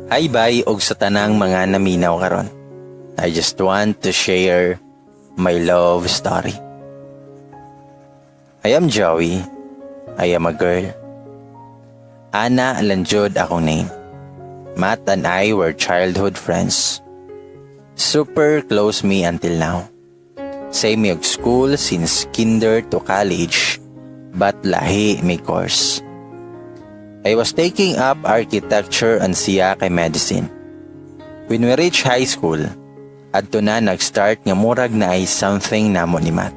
Hi bye og sa tanang mga naminaw karon. I just want to share my love story. I am Joey. I am a girl. Ana lang jud akong name. Matt and I were childhood friends. Super close me until now. Same mi og school since kinder to college, but lahi mi course. I was taking up architecture and siya kay medicine. When we reach high school, adto na nag-start nga murag naay something namo ni Matt.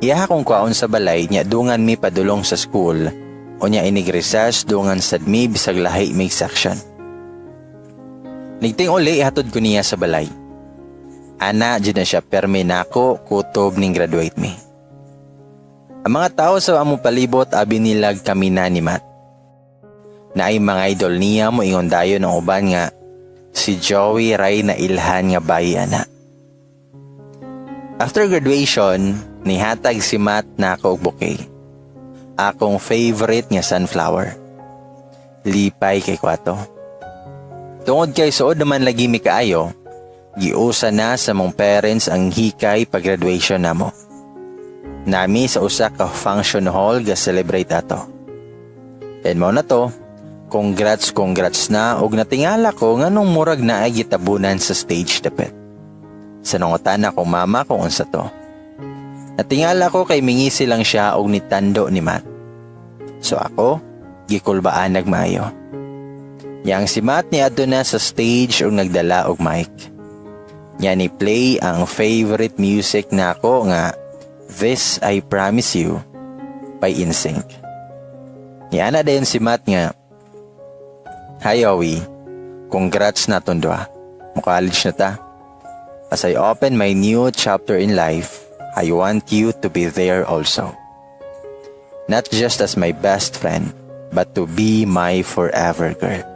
Iya akong kwaon sa balay nya dungan mi padulong sa school o nya inig recess dungan sad mi bisag lahi mig section. Nigting uli ihatod ko niya sa balay. Ana jud na siya permi nako kutob ning graduate mi. Ang mga tao sa among palibot abi nilag kami na ni Matt. Naay mga idol niya, mo ingon dayon ang uban nga si Joey ray na ilhan nga bayi ana. After graduation, nihatag si Matt nako og bouquet. Akong favorite nga sunflower. Lipay kay ko ato. Tungod kay suod naman lagi mi kaayo, giusa na sa mong parents ang hikay pag-graduation namo. Nami sa usa ka function hall ga celebrate ato. And mao na to, congrats congrats na og natingala ko nganong murag naay gitabunan sa stage dapit. Sa nangutana akong mama kung unsa to. Natingala ko kay mingisi lang siya og nitando ni Matt. So ako, gikulbaan nagmayo. Yang si Matt niadto na sa stage og nagdala og mic. Nya ni play ang favorite music nako nga "This I Promise You" by NSYNC. Niana din si Matt nga, "Hi Owie, congrats na tong duha. Mo-college na ta. As I open my new chapter in life, I want you to be there also. Not just as my best friend, but to be my forever girl.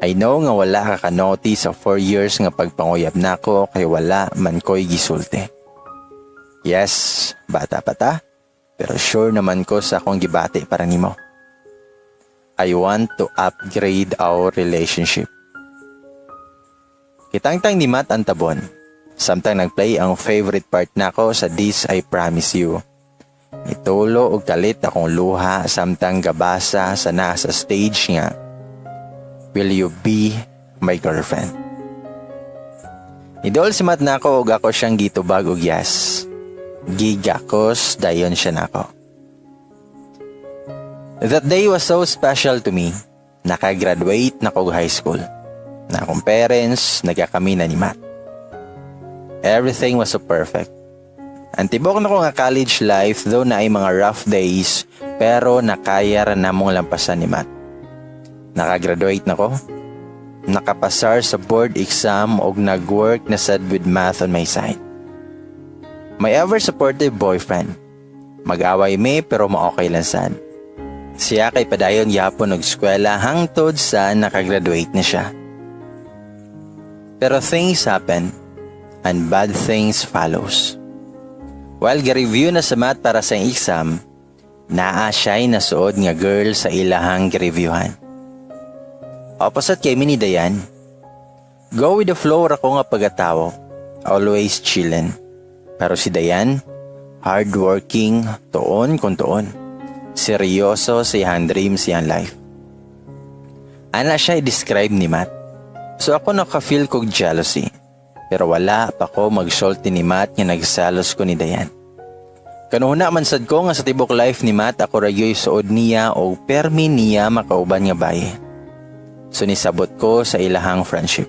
I know nga wala ka ka-notice sa 4 years nga pagpanguyab nako kay wala man ko'y gisulti. Yes, bata pa ta, pero sure naman ko sa akong gibati para nimo. I want to upgrade our relationship." Gitangtang ni Matt ang tabon. Samtang nagplay ang favorite part nako sa "This I Promise You." Nitulo og kalit akong luha samtang gabasa sa nasa stage nga, "Will you be my girlfriend?" Niduol si Matt nako og ako siyang gitubag og yes. Gigakos dayon siya nako. That day was so special to me. Nakagraduate na kog high school. Na akong parents, nagkakami na ni Matt. Everything was so perfect. Ang tibok na ko nga college life, though naay mga rough days, pero nakaya ra namong lampasan ni Matt. Nakagraduate na ko. Nakapasar sa board exam og nag-work na sad with Matt on my side. My ever supportive boyfriend. Mag-away mi pero ma-okay lang sad. Siya kay padayon gyapon og eskwela hangtod sa nakagraduate na siya. Pero things happen and bad things follows. While ga-review na sa Matt para sa exam, naa siya'y nasuod nga girl sa ilahang gi-reviewhan. Opposite kay mi ni Dayan. Go with the flow ra ko nga pagkatawo. Always chillin'. Pero si Dayan, hardworking, tuon kung tuon. Seryoso sa iyang dreams, iyang life. Ana siya i-describe ni Matt. So ako naka-feel kog jealousy. Pero wala pa ko magsulti ni Matt nga nagsalos ko ni Dayan. Kanuhuna man sad ko nga sa tibok life ni Matt, ako ra gyud suod niya o permi niya makauban nga bayi. So nisabot ko sa ilahang friendship.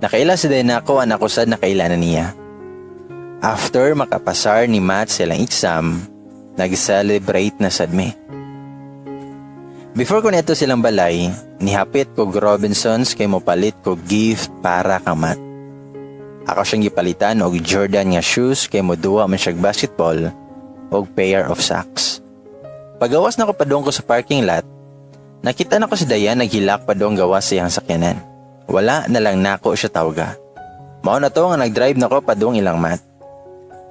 Nakaila si Dayan ako, anak ko sad nakaila na niya. After makapasar ni Matt sa ilang exam, nag-celebrate na sad mi. Before ko neto silang balay, nihapit ko Robinsons kay mopalit ko gift para kang Matt. Ako siyang gipalitan og Jordan nga shoes kay moduwa man siyag basketball og pair of socks. Pagawas na ko padung ko sa parking lot, nakita na ko si Dayan naghilak padung gawas sa iyang sakyanan. Wala na lang nako siya tawga. Mao na to nga nagdrive na ko padung ilang Matt.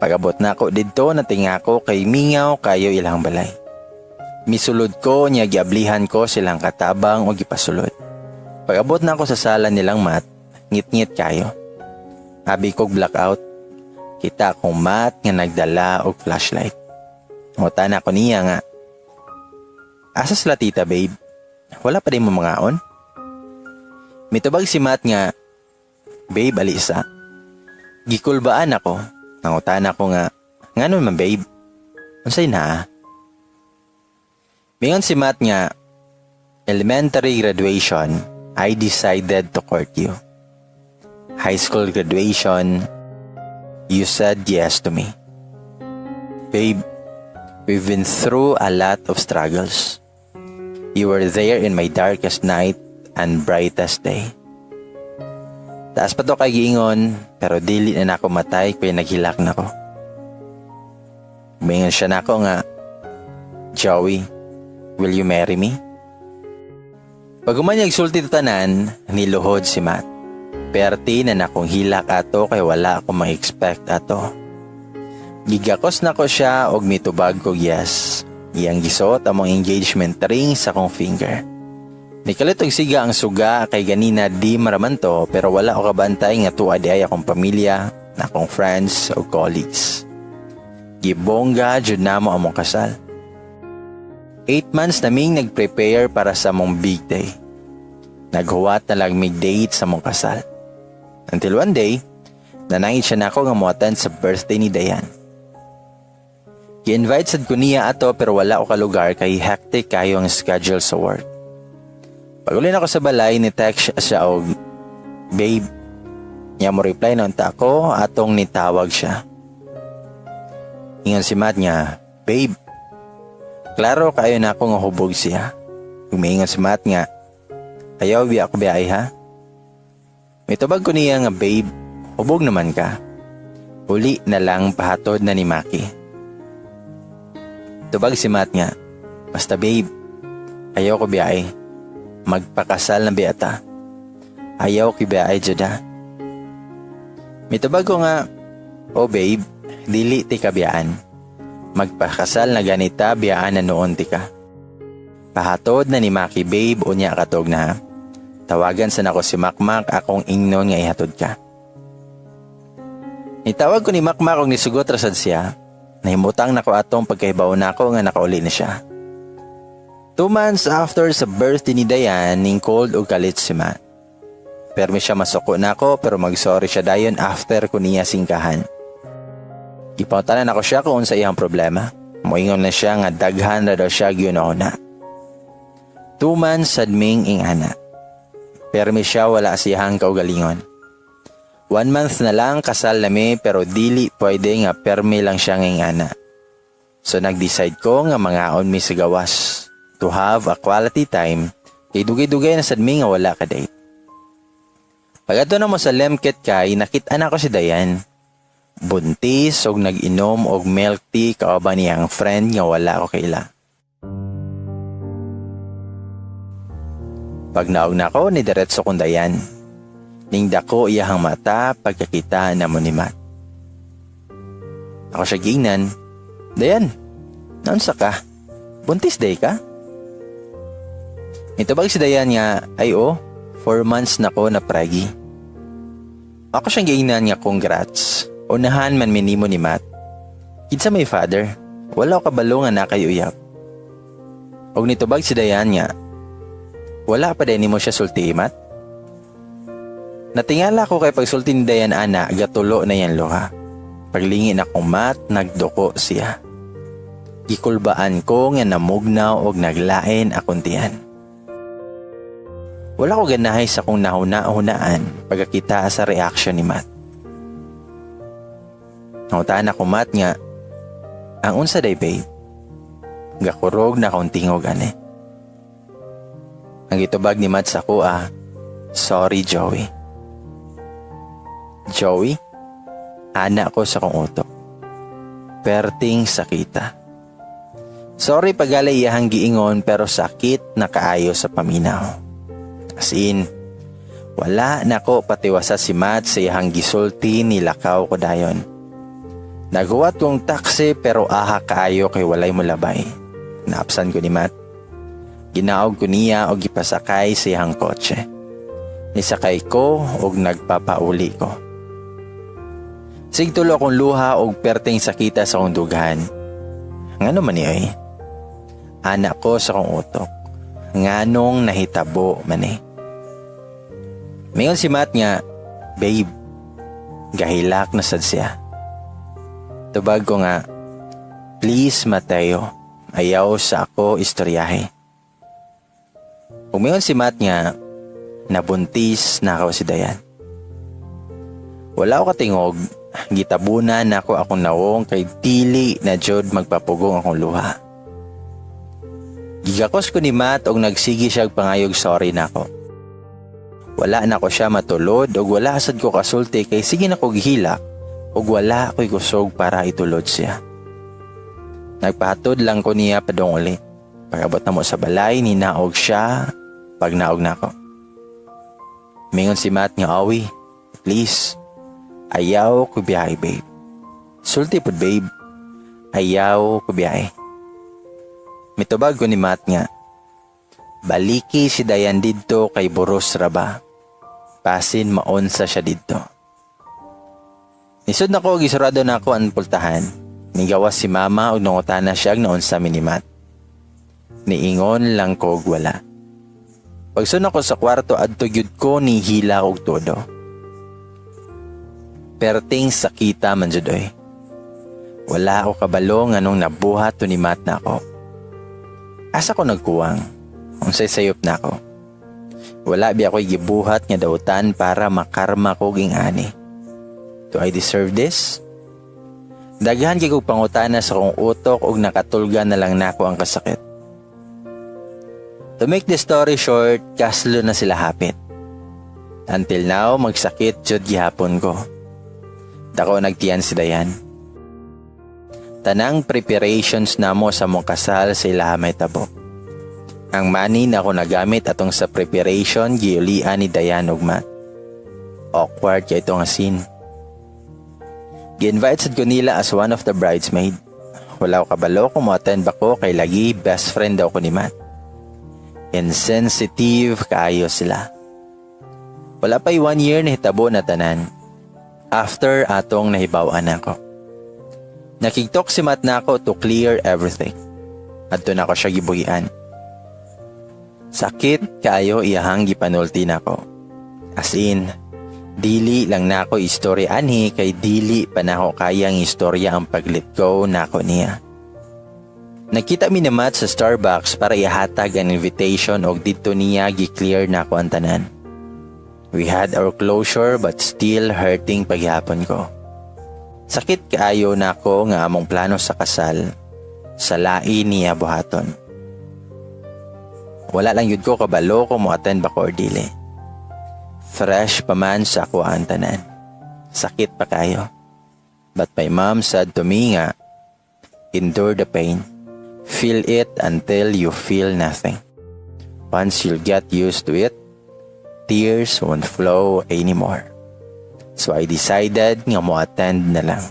Pag-abot nako didto, natinga ko kay mingaw kayo ilang balay. Misulod ko niya, giablihan ko silang katabang o gipasulod. Pag-abot na ako sa sala nilang Matt, ngit-ngit kayo. Abi kog blackout. Kita akong Matt nga nagdala og flashlight. Ngutana ko niya nga, "Asa sila tita, babe? Wala pa diay mo mangaon?" Mitubag si Matt nga, "Babe, alisa." Gikulbaan ako. Nangutana ko nga, "Ngano man, babe? Unsay naa?" Mingon si Matt nga, "Elementary graduation, I decided to court you. High school graduation, you said yes to me. Babe, we've been through a lot of struggles. You were there in my darkest night and brightest day." Taas pa to kay giingon, pero dili na nako matay kay naghilak na ko. Mingon siya nako nga, "Joey, will you marry me?" Pag human niya sulti tanan, niluhod si Matt. Perti na nakong hilak ato kay wala ako ma-expect ato. Gigakos na ko siya og mitubag kog yes. Iyang gisuot among engagement ring sa akong finger. Nikalit og siga ang suga kay ganina di maraman to, pero wala ko kabantay nga tuwa di ay akong pamilya, akong friends o colleagues. Gibongga jud namo among kasal. 8 months naming nag-prepare para sa among big day. Naghuwat na lang mig date sa among kasal. Until one day, nanangit siya nako nga mo-attend sa birthday ni Dayan. Gi-invite sad ko niya ato pero wala ko kalugar kay hectic kayo ang schedule sa work. Pag-uli nako sa balay, ni text siya og, "Babe." Niya mo reply na unta ako atong nitawag siya. Ingon si Matt nga, "Babe." Klaro kayo na ako nga hubog siya. Umiingon si Matt nga, "Ayaw biya ako biyay ha." Mitubag ko niya nga, "Babe, hubog naman ka. Uli na lang, pahatod na ni Maki." Tubag si Matt nga, "Basta babe, ayaw ko biyay. Magpakasal na biya ta. Ayaw ki biyay jud ha." Mitubag ko nga, "Oh babe, dili ti kabiyaan. Magpakasal na ganita, biyaan na noon ti ka. Pahatod na ni Maki, babe, unya katog na ha. Tawagan sa nako si Makmak, akong ingnon nga ihatod ka." Nitawag ko ni Makmak og nisugot ra sad siya. Nahimutang nako atong pagkahibaw nako nga nakauli na siya. 2 months after sa birthday ni Dayan, ning cold og kalit si Matt. Permi siya masuko nako pero mag-sorry siya dayon after ko niya singkahan. Gipangutanan ako siya kung unsa iyang problema. Moingon na siya nga daghan na daw siya gyud na. 2 months sad ming ingana. Permi siya wala siyang kaugalingon. One month na lang kasal nami pero dili pwede nga permi lang siya ngingana. So nag-decide ko nga mangaon mi sa gawas to have a quality time kay dugay-dugay na sad mi nga wala ka date. Pag-adto namo sa Lemket kay nakita na ko si Dayan. Buntis og nag-inom og milk tea kauban niyang friend nga wala ko kaila. Pag naog na ko, ni diretso kong Dayan. Ning dako iyahang mata pagkakita namo ni Matt. Ako siya giingnan, "Dayan, naunsa ka? Buntis diay ka?" Mitubag si Dayan nga, "Ay oh, 4 months na ko na pregi." Ako siyang giingnan nga, "Congrats. Unahan man minimo ni Matt. Kinsa may father? Wala ko kabalo nga na kay uyab." Og nitubag si Dayan nga, "Wala pa din nimo siya sulti, Matt?" Natingala ko kay pagsulti ni Dayan ana, gatulo na yan luha. Paglingi na kong Matt, nagduko siya. Gikulbaan ko nga namugnaw og naglain akong tiyan. Wala ko ganahay sa kong nahuna-hunaan pagkakita sa reaction ni Matt. Nangutaan ako Matt nga, "Ang unsa day, babe? Gakurog na akong tingog ane." Ang gitubag ni Matt sa ko ah, "Sorry, Joey." "Joey?" Ana ko sa kong utok. Perting sakita. Sorry pagalay iyahang giingon pero sakit na kaayo sa paminaw. As in, wala nako patiwasa si Matt sa iyahang gisulti, nilakaw ko dayon. Naghuwat kong taxi pero aha kaayo kay walay mulabay. Naapsan ko ni Matt. Ginaog ko niya o gipasakay sa iyang kotse. Nisakay ko og nagpapauli ko. Sigtulo akong luha og perting sakita sa akong dughan. Ngano man ni ay? Ana ko sa akong utok. Nganong nahitabo man eh? Mingon si Matt nga, "Babe, gahilak na sad siya." Tubag ko nga, "Please, Mateo, ayaw sa ako istoryahe." Ug mingon si Matt nga, nabuntis na ako si Dayan. Wala ko katingog, gitabunan nako akong nawong kay dili na jud magpapugong akong luha. Gigakos ko ni Matt og nagsigi siya pangayog sorry nako. Wala na ko siya matulod og wala sad ko kasulti kay sige na ko gihilak og wala ko'y kusog para itulod siya. Nagpahatod lang ko niya padong uli. Pag-abot na mo sa balay, ninaog siya pag naog nako. Mingon si Matt nga, "Awi, please, ayaw ko biyahe, babe. Sulti pud, babe, ayaw ko biyahe." Mitubag ko ni Matt nga, "Baliki si Dayan didto kay buros ra ba. Basin maunsa siya didto." Nisud nako, gisurado nako ang pultahan. Nigawas si mama ug nangutana siya og naunsa mi ni Matt. Niingon lang ko og wala. Pagsud nako sa kwarto, adto gyud ko nihila og todo. Perting sakita man jud oy. Wala ako kabalo nganong nabuhat to ni Matt nako. Asa ko nagkuwang? Unsay sayop nako? Wala biya ako'y gibuhat nga dautan para makarma ko ging ani. Do I deserve this? Daghan kay kog pangutana sa akong utok ug nakatulgan na lang nako ang kasakit. To make the story short, kaslo na sila hapit. Until now, magsakit jud gihapon ko. Dako nagtiyan si Dayan. Tanang preparations namo sa mong kasal sa ilaha may tabo. Ang money na ako nagamit atong sa preparation, giulian ni Dayan ug Matt. Awkward kay ito nga scene. Gi-invite sad ko nila as one of the bridesmaid. Wala ko kabalo kung mo-attend ba ko kay lagi best friend daw ko ni Matt. Insensitive kaayo sila. Wala pa'y one year na hitabo na tanan. After atong nahibaw-an ako. Nakigtalk si Matt nako to clear everything. Adto nako siya gibuhian. Sakit kaayo iyahang gipanulti nako. As in, dili lang nako istorya anhi kay dili pa nako kayang istorya ang pag-let go nako niya. Nagkita mi ni Matt sa Starbucks para ihatag ang invitation og didto niya gi-clear nako ang tanan. We had our closure but still hurting paghapon ko. Sakit kaayo nako nga among plano sa kasal sa lain niya buhaton. Wala lang yun ko kabalo kung mo-attend ba ko or dili. Fresh pa man sa ako ang tanan. Sakit pa kayo. But my mom said to me nga, "Endure the pain. Feel it until you feel nothing. Once you'll get used to it, tears won't flow anymore." So I decided nga mo attend na lang.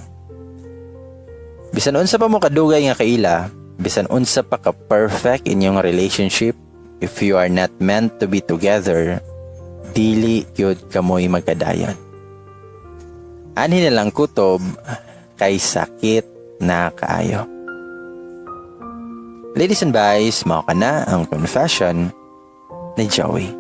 Bisan unsa pa mo kadugay nga kaila, bisan unsa pa ka perfect inyong relationship, if you are not meant to be together, dili gyud kamoy magkadayon. Anhi na lang kutob kay sakit na kaayo. Ladies and guys, mao kana ang confession ni Joey.